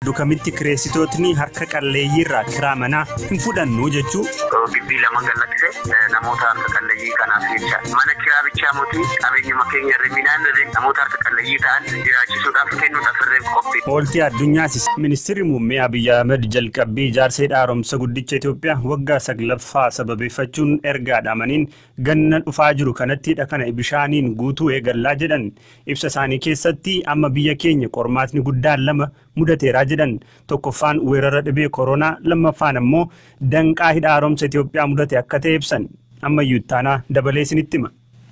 Dukamitti kireessitootni harka qalleeyyiirraa kiraa manaa hin fudhannu jechuu. Gibbii lama gallaksee namoota harka qalleeyyii kanaaf jecha mana kiraa bichaa mootii qabeenyuma keenya irra midhaan irra namoota harka qalleeyyii ta'an jiraachisuudhaaf kennuudhaaf irree qophii. Ooltii addunyaas ministeerri muummee Abiyyi Ahmed jalqabbii ijaarsa haaromsa guddicha Itoophiyaa waggaa 9ffaa sababeeffachuun ergaa dhaamaniin ganna dhufaa jiru kanatti hidha kana bishaaniin guutuu eegallaa jedhan. Ibsa isaanii keessatti amma biyya keenya qormaatni guddaan lama mudateeraa jedhan. Tokkoffaan weerara dhibee koronaa, lammaffaan ammoo danqaa hidha haaromsa Itoophiyaa mudate akka ta'e ibsan. Ammayyuu ittaanaa dabalee isinitti hima.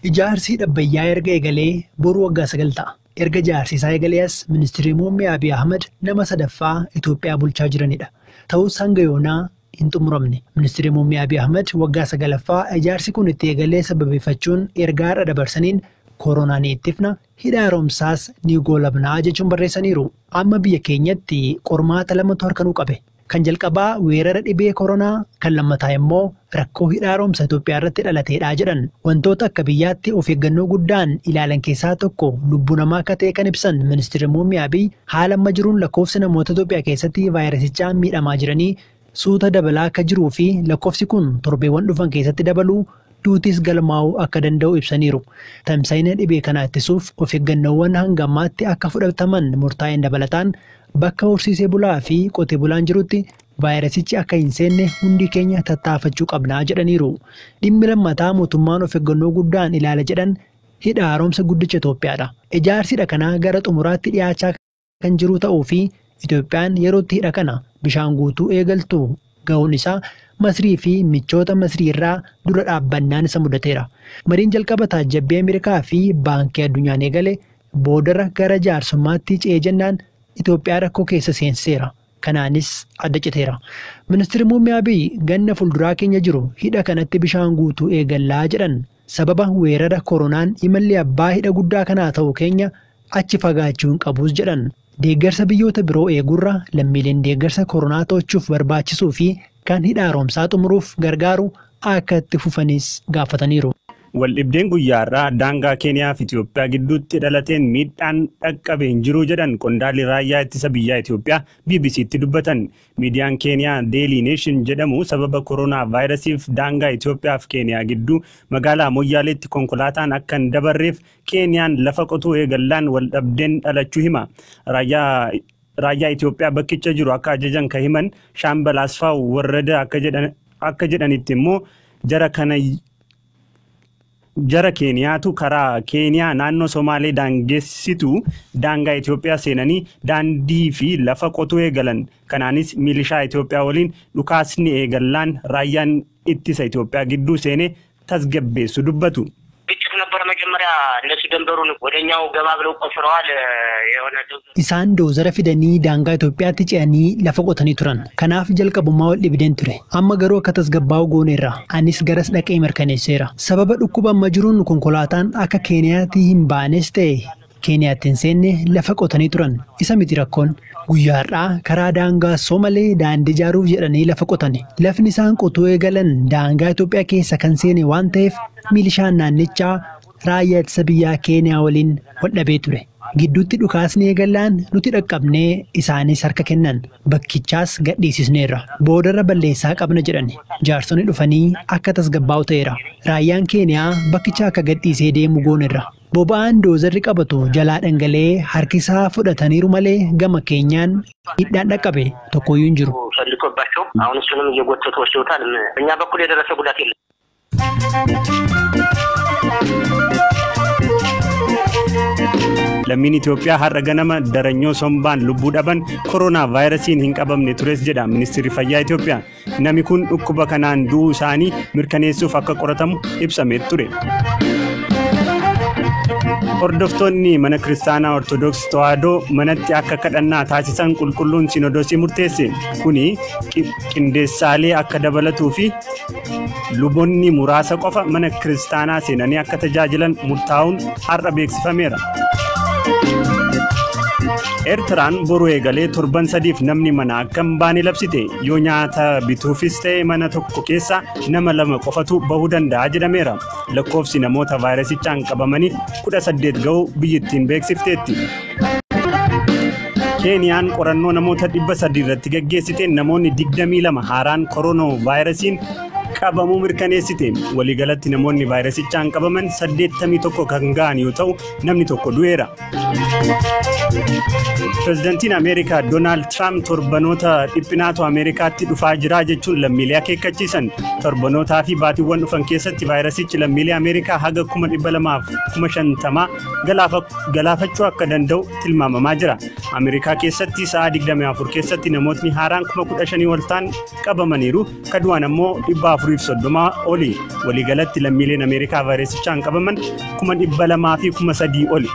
Ijaarsi hidha Abbayyaa erga eegalee boru waggaa 9 ta'a. Erga ijaarsi isaa eegalee as ministeerri muummee Abiy Ahmed nama sadaffaa Itoophiyaa bulchaa jiranidha. Ta'us hanga yoonaa hin xumuramne. Ministeerri muummee Abiy Ahmed waggaa 9ffaa ijaarsi kun itti eegalee sababeeffachuun ergaa har'a dabarsaniin koronaa ni ittifna, hidha haaromsaas ni goolabnaa jechuun barreessaniiru. Amma biyya keenyatti qormaata lamatu harka nu qabe. Kan jalqabaa weerara dhibee koronaa, kan lammataa immoo rakkoo hidha haaromsa Itoophiyaa irratti dhalateedha jedhan. Wantoota akka biyyaatti of eeggannoo guddaan ilaalan keessaa tokko lubbuu namaa akka ta'e kan ibsan ministeerri muummee Abiy haala amma jiruun lakkoofsi namoota Itoophiyaa keessatti vaayirasichaan miidhamaa jiranii suuta dabalaa akka jiruu fi lakkoofsi kun torbeewwan dhufan keessatti dabaluu duutis galmaa'uu akka danda'u ibsaniiru. Tamsa'ina dhibee kanaa ittisuuf of eeggannoowwan hanga ammaatti akka fudhataman murtaa'een dabalataan bakka horsiisee bulaa fi qotee bulaan jirutti vaayirasichi akka hin seenne hundi keenya tattaafachuu qabnaa jedhaniiru. Dhimmi lammataa mootummaan of eeggannoo guddaan ilaala jedhan hidha haaromsa guddicha Itoophiyaadha. Ijaarsi hidha kanaa gara xumuraatti dhiyaachaa kan jiru ta'uu fi Itoophiyaan yerootti hidha kana bishaan guutuu eegaltu ga'uun isaa Masrii fi michoota Masrii irraa dura dhaabbannaan isa mudateera. Mariin jalqaba taajjabbii Ameerikaa fi Baankii Addunyaan eegale boodara gara jaarsummaatti ce'ee jennaan Itoophiyaa rakkoo keessa seensiseera. Kanaanis adda citeera. Ministeerri muummee Abiy ganna fuulduraa keenya jiru hidha kanatti bishaan guutuu eegallaa jedhan. Sababa weerara koronaan imalli abbaa hidha guddaa kanaa ta'uu keenya achi fagaachuu hin qabus jedhan. Deeggarsa biyyoota biroo eegurra lammiileen deeggarsa koronaa to'achuuf barbaachisuu fi kan hidha haaromsaa xumuruuf gargaaru akka itti fufanis gaafataniiru. Waldhibdeen guyyaarraa daangaa Keeniyaa fi Itoophiyaa gidduutti dhalateen miidhaan dhaqqabe hin jiru jedhan qondaalli raayyaa ittisa biyyaa Itoophiyaa BBCtti dubbatan. Miidiyaan Keeniyaa Daily Nation jedhamu sababa koronaa vaayirasiif daangaa Itoophiyaa fi Keeniyaa gidduu magaalaa Moyyaaleetti konkolaataan akka hin dabarreef Keeniyaan lafa qotuu eegallaan waldhabdeen dhalachuu hima. Raayyaa Itoophiyaa bakkicha jiru akka ajajan kan himan Shaambal Asfaaw Warrada akka jedhanitti immoo jara Keeniyaatu karaa Keeniyaa naannoo Somaalee daangessitu daangaa Itoophiyaa seenanii daandii fi lafa qotuu eegalan. Kanaanis milishaa Itoophiyaa waliin dhukaasni eegallaan raayyaan ittisa Itoophiyaa gidduu seenee tasgabbeessu dubbatu. ግጭት ነበረ መጀመሪያ እነሱ ደንበሩን ወደኛው ገባ ብለው ቆፍረዋል። የሆነ Isaan doozara fidanii daangaa Itoophiyaatti ce'anii lafa qotanii turan. Kanaaf jalqabummaa wal dhibdeen ture. Amma garuu akka tasgabbaa'u gooneerra. Anis garas dhaqee mirkaneesseera. Sababa dhukkuba amma jiruun konkolaataan akka Keeniyaatti hin baanes ta'e Keeniyaatti hin seenne lafa qotanii turan. Isa miti rakkoon. Guyyaa har'aa karaa daangaa Somalee daandii ijaaruuf jedhanii lafa qotani. Lafni isaan qotuu eegalan daangaa Itoophiyaa keessa kan seene waan ta'eef milishaan naannichaa raayyaa ittisa biyyaa Keeniyaa waliin wal dhabee ture. Gidduutti dhukaasni eegallaan nuti dhaqqabnee isaanis harka kennan. Bakkichaas gadhiisisneerra. Boodarra balleessaa qabna jedhani. Jaarsonni dhufanii akka tasgabbaa'u ta'eera. Raayyaan Keeniyaa bakkicha akka gadhiisee deemu goonerra. Boba'aan doozarri qabatu jalaa dhangala'ee harkisaa fudhataniiru malee gama keenyaan miidhaan dhaqqabe tokkoyyuu hin jiru. ፈልቶባቸው አሁን እሱንም እየጎተቱ ወስደውታል። እኛ በኩል የደረሰ ጉዳት የለም። Lammiin Itoophiyaa har'a ganama daranyoo sombaan lubbuu dhaban koronaa vaayirasiin hin qabamne tures jedha ministeerri fayyaa Itoophiyaa. Namni kun dhukkuba kanaan du'uu isaanii mirkaneessuuf akka qoratamu ibsamee ture. Hordoftoonni mana kiristaanaa Ortodoksii Tawaahidoo manatti akka kadhannaa taasisan qulqulluun Sinodoosii murteesse. Kuni qindeessaalee akka dabalatuu fi luboonni muraasa qofa mana kiristaanaa seenanii akka tajaajilan murtaa'uun har'a beeksifameera. Eertiraan boru eegalee torban sadiif namni mana akka hin baane labsite. Yoo nyaata bituufis ta'e mana tokko keessa nama lama qofatu bahuu danda'a jedhameera. Lakkoofsi namoota vaayirasichaan qabamanii 18 ga'uu biyyattiin beeksifteetti. Keeniyaan qorannoo namoota 300 irratti gaggeessiteen namoonni 22 haaraan koronaa vaayirasiin qabamuu mirkaneessite. Waliigalatti namoonni vaayirasichaan qabaman 81 kan ga'an yoo ta'u, namni tokko du'eera. Pireezidantiin Ameerikaa Doonaald Tiraamp torbanoota dhiphinaatu Ameerikaatti dhufaa jira jechuun lammiilee akeekkachiisan. Torbanootaa fi baatiiwwan dhufan keessatti vaayirasichi lammiilee Ameerikaa haga 250,000 galaafachuu akka danda'u tilmaamamaa jira. Ameerikaa keessatti sa'a 24 keessatti namootni haaraan 15,000 ol ta'an qabamaniiru. Ka du'an ammoo 430 oli. Waliigalatti lammiileen Ameerikaa vaayirasichaan qabaman 203,000 oli.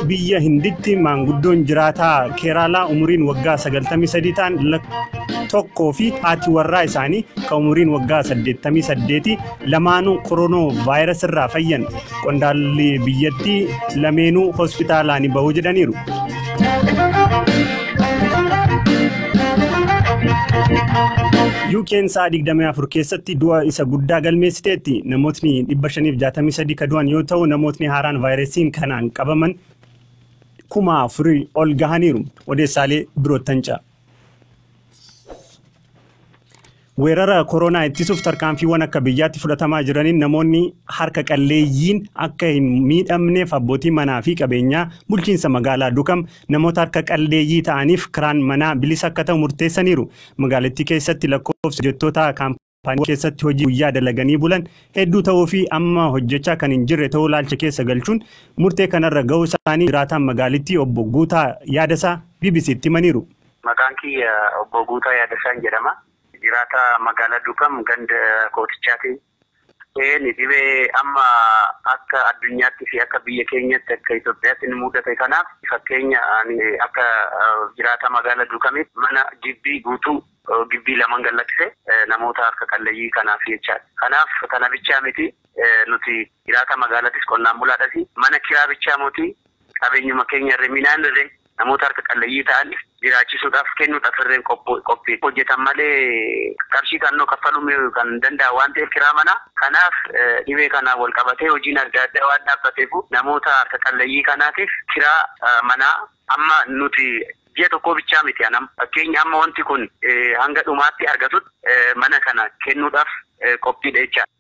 Biyya Hinditti maanguddoon jiraataa Keeraalaa umuriin waggaa 93 ta'an tokkoo fi haati warraa isaanii kan umuriin waggaa 88 lamaanuu koronaa vaayirasii irraa fayyan. Qondaalli biyyattii lameenuu hospitaalaa ni bahu jedhaniiru. UK'n sa'a 24 keessatti du'a isa guddaa galmeessiteetti. Namootni 563 ka du'an yoo ta'u, namootni haaraan vaayirasiin kanaan qabaman 4,000 ol gahaniiru. Odeessaalee biroottan ce'a. Weerara koronaa ittisuuf tarkaanfiiwwan akka biyyaatti fudhatamaa jiraniin namoonni harka qalleeyyiin akka hin miidhamneef abbootii manaa fi qabeenyaa bulchiinsa magaalaa Dukam namoota harka qalleeyyii ta'aniif kiraan manaa bilisa akka ta'u murteessaniiru. Magaalattii keessatti lakkoofsa hojjettoota kaampaanii keessatti hojii guyyaa dalaganii bulan hedduu ta'uu fi amma hojjechaa kan hin jirre ta'uu ilaalcha keessa galchuun murtee kanarra ga'uu isaanii jiraataan magaalittii obbo Guutaa Yaadasaa BBCtti himaniiru. Maqaan kiyya obbo Guutaa Yaadasaan jedhama. Jiraata magaalaa Dukam ganda Kootichaati. Inni dhibee amma akka addunyaatti fi akka biyya keenyatti, akka Itoophiyaatti ni mudate. Kanaaf fakkeenya akka jiraata magaalaa Dukamitti mana gibbii guutuu, gibbii lamaan gallakkise namoota harka qalleeyyii kanaaf jechaadha. Kanaaf kana bichaa miti, nuti jiraata magaalattis qonnaan bulaadhas mana kiraa bichaa miti, qabeenyuma keenya irree minaan irree namoota harka qalleeyyii ta'an jiraachisuudhaaf kennuudhaaf irreen qophii hojjetan malee qarshii kannoo kaffaluu kan danda'a waan ta'eef kiraa manaa. Kanaaf dhibee kanaan wal qabatee hojiin adda addaa waan dhaabbateef namoota harka qalleeyyii kanaatiif kiraa manaa amma nuti ji'a tokko bichaa miti, anam fakkeenya amma wanti kun hanga dhumaatti argatutti mana kana kennuudhaaf qophiidha jechaadha.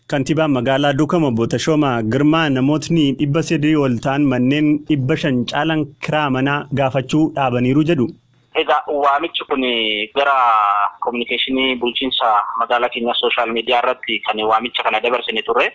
Kantiibaan magaalaa Dukam obbo Tashoomaa Girmaa namootni 300 ol ta'an manneen 500 caalan kiraa manaa gaafachuu dhaabaniiru jedhu. Egaa waamichi kun gara kominikeeshinii bulchiinsa magaalaa keenyaa social media irratti kan waamicha kana dabarsine turre.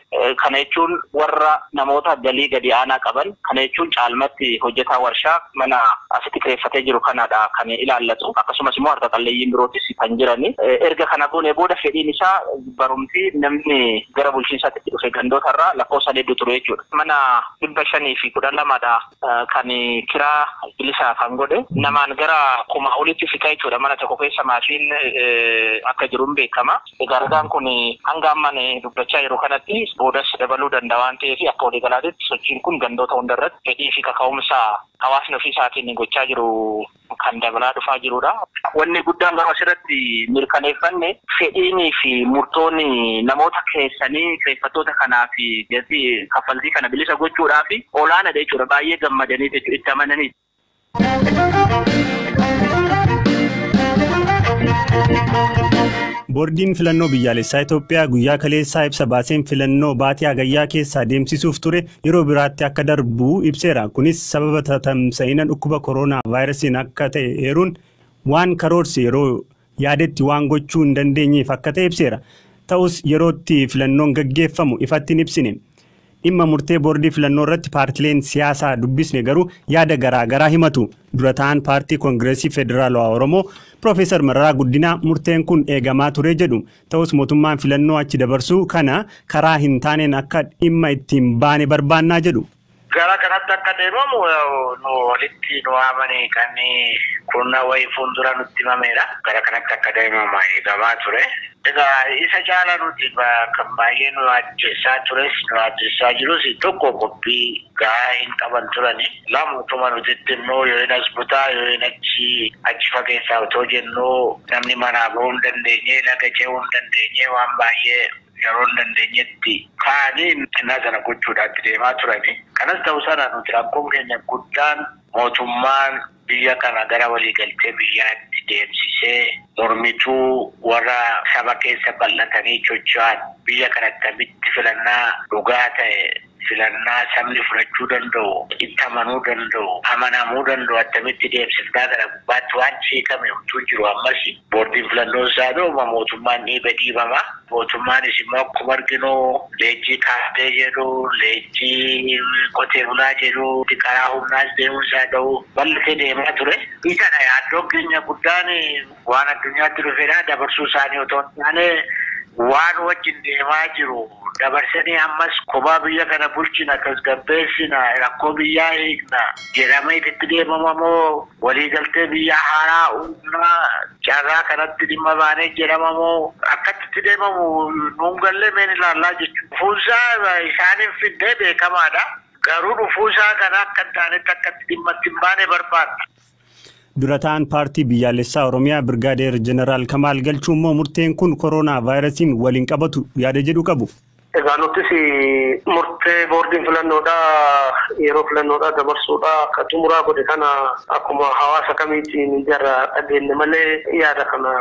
Kana jechuun warra namoota galii gadi aanaa qaban, kana jechuun caalmatti hojjetaa warshaa mana asitti kireeffatee jiru kanadha kan ilaallatu. Akkasumas immoo harka qalleeyyiin birootis kan jirani. Erga kana goonee booda fedhiin isaa barumsi namni gara bulchiinsaatti dhufe gandoota irraa lakkoofsa hedduu ture jechuudha. Mana 512dha kan kiraa bilisaa kan godhe, namaan gara 1000 olitti fixa jechuudha. Mana tokko keessa maashiin akka jiruun beekama. Egaa ragaan kun hanga ammaan dubbachaa jiru kanatti boodas dabaluu danda'a waan ta'eef, akka waliigalaatti sochiin kun gandoota hundarratti fedhii fi kaka'umsa hawaasni ofii isaatiin gochaa jiru kan dabalaa dhufaa jirudha. Wanni guddaan garuu asirratti mirkaneeffanne fedhiinii fi murtoon namoota keessanii kireeffattoota kanaa fi gatii kaffaltii kana bilisa gochuudhaaf olaanaadha jechuudha. Baay'ee gammadanii jechuudha, itti amananii. Boordiin filannoo biyyaalessaa Itoophiyaa guyyaa kaleessaa ibsa baaseen filannoo baatii hagayyaa keessaa deemsisuuf ture yeroo biraatti akka darbu ibseera. Kunis sababa tatamsa'ina dhukkuba koronaa vaayirasiin akka ta'e eeruun, waan karoorse yeroo yaadetti waan gochuu hin dandeenyeef akka ta'e ibseera. Ta'us yerootti filannoon gaggeeffamu ifatti hin ibsine. Dhimma murtee boordii filannoo irratti paartileen siyaasaa dubbisne garuu yaada garaa garaa himatu. Dura ta'an paartii Koongireesii Federaalawaa Oromoo Piroofeesar Mararaa Guddinaa murteen kun eegamaa ture jedhu. Ta'us mootummaan filannoo achi dabarsuu kana karaa hin taaneen akka dhimma ittiin baane barbaannaa jedhu. Gara kanatti akka deemamu nu walitti nu waamanii kan kurna wayii fuuldura nutti himameera. Gara kanatti akka deemamu eegamaa ture. Egaa isa caala nuti kan baay'ee nu ajjeessaa tures nu ajjeessaa jirus, tokko qophii gahaa hin qaban turani. Lama, utuma nuti itti immoo yoo hin as butaa yoo hin achi achi fageessaa otoo jennuu namni manaa bahuu hin dandeenye, laga ce'uu hin dandeenye, waan baay'ee yeroo hin dandeenyetti kaanii innaa sana gochuudhaatti deemaa turani. Kanas ta'uu sana nuti rakkoon keenya guddaan mootummaan biyya kana gara waliigaltee biyyaatti deemsisee mormituu warra saba keessa bal'atanii socho'an biyya kana akkamitti filannaa dhugaa ta'e filannaa sabni fudhachuu danda'u, itti amanuu danda'u, amanamuu danda'u akkamitti deemsifnaa kana gubbaatti waan hiikame utuu jiru ammas boordiin filannoo isaa dhooma mootummaan dhiibe dhiibama. Mootummaanis immoo akkuma arginu leenjii kaatee jedhu, leenjii qotee bulaa jedhu, karaa humnaas deemuu isaa ta'u bal'atee deemaa ture. Isadha yaaddoon keenya guddaan waan addunyaatti dhufedha dabarsuu isaanii otoo hin taane waan wajjin deemaa jiru dabarsanii ammas kophaa biyya kana bulchina tasgabbeessina rakkoo biyyaa hiikna jedhamee itti deemama moo waliigaltee biyya haaraa uumna carraa kanatti dhimma baanee jedhama moo akkatti itti deemamu nuun gallee meen ilaallaa jechuudha. Dhufuunsaa isaaniin fiddee beekamaadha. Garuu dhufuusaa kana akka hin taanetti akkatti dhimma itti hin baane barbaadna. Durataan paartii biyyaalessaa Oromiyaa Birgaadeer Jeneraal Kamaal Galchuu immoo murteen kun koronaa vaayirasiin waliin qabatu yaada jedhu qabu. Egaa nutis murtee boordiin filannoodhaa yeroo filannoodhaa dabarsuudhaa akka xumuraa godhe kana akkuma hawaasa kamiitiin jarra dhageenye malee yaada kana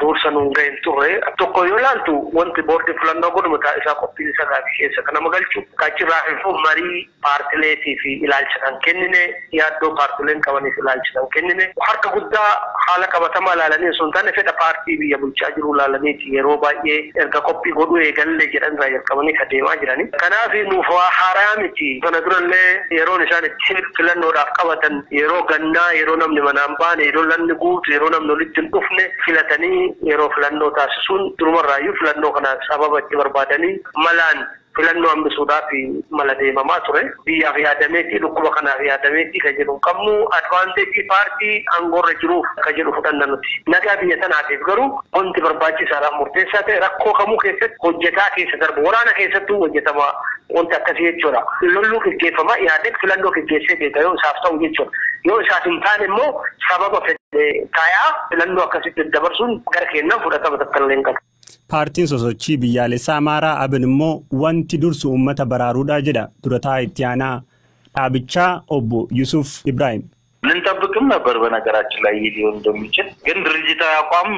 dursa nuun ga'een turre. Tokko yoo ilaaltu wanti boordiin filannoo godhu mataa isaa qophiin isaa gaaffii keessa kan nama galchu. Achirraa immoo marii paartileetii fi ilaalcha kan kennine yaaddoo paartileen qabaniif ilaalcha kan kennine harka guddaa haala qabatamaa ilaalanii osoo hin taane fedha paartii biyya bulchaa jiru ilaalaniiti yeroo baay'ee erga qophii godhuu eegalle jedhan irraa jalqabanii kan deemaa jirani. Kanaaf nuuf waa haaraa miti. Kana durallee yeroon isaan itti filannoodhaaf qabatan yeroo gannaa, yeroo namni manaan baane, yeroo namni guutu, yeroo namni walitti hin dhufne filatanii yeroo filannoo taasisuun durumarraayyuu filannoo kana sababa itti barbaadanii malaan filannoo hambisuudhaaf mala deemamaa ture. Biyyaaf yaadameeti, dhukkuba kanaaf yaadameeti kan jedhu hin qabnu. Advaanteejii paartii aangoorra jiruuf kan jedhu fudhanna nuti. Nagaa biyya tanaatiif garuu wanti barbaachisaadhaaf murteessaa ta'e rakkoo kamuu keessatti hojjetaa keessa darbu waraana keessattuu hojjetama wanti akkasii jechuudha. Lolluu geggeeffama yaadee filannoo geggeessee beeka yoo isaaf ta'u jechuudha. Yoo isaaf hin taane immoo sababa fedhe taayaa filannoo akkasitti dabarsuun gara keenyaan fudhatama takka illee hin qabu. Paartiin sosochii biyyaalessaa Amaaraa Abin immoo wanti dursu uummata baraaruudha jedha. Durataa itti aanaa dhaabichaa obbo Yusuf Ibrahim. ልንጠብቅም ነበር በነገራችን ላይ ይህ ሊሆን እንደሚችል ግን ድርጅታዊ አቋም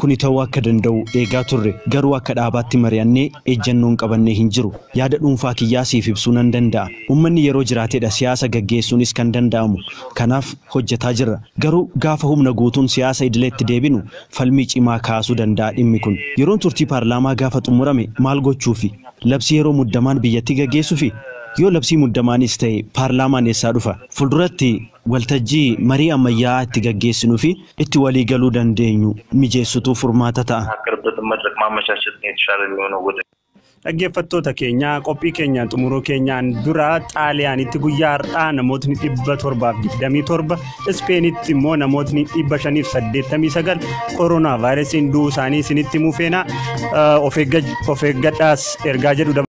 Kuni ta'uu akka danda'u eegaa turre garuu akka dhaabaatti mari'annee ejjennoon qabannee hin jiru. Yaada dhuunfaa kiyyaa siif ibsuu nan danda'a. Uummanni yeroo jiraatedha siyaasa gaggeessuunis kan danda'amu. Kanaaf hojjetaa jirra. Garuu gaafa humna guutuun siyaasa idileetti deebinu falmii cimaa kaasuu danda'a dhimmi kun. Yeroon turtii paarlaamaa gaafa xumurame maal gochuufi? Labsii yeroo muddamaan biyyatti gaggeessuufi? Yoo labsii muddamaanis ta'e paarlaamaan eessaa dhufa? Fuulduratti waltajjii marii ammayyaa itti gaggeessinuu fi itti walii galuu dandeenyu mijeessutu furmaata ta'a. የሚናገርበትን መድረክ ማመቻቸት ነው የተሻለ የሚሆነው ወደ Dhaggeeffattoota keenya qophii keenya xumuruu keenyaan dura Xaaliyaanitti guyyaa har'aa namootni 727, Ispeenitti immoo namootni 589 koronaa vaayirasiin du'uu isaanii isinitti himuu feena. Of eeggadhaas ergaa jedhu.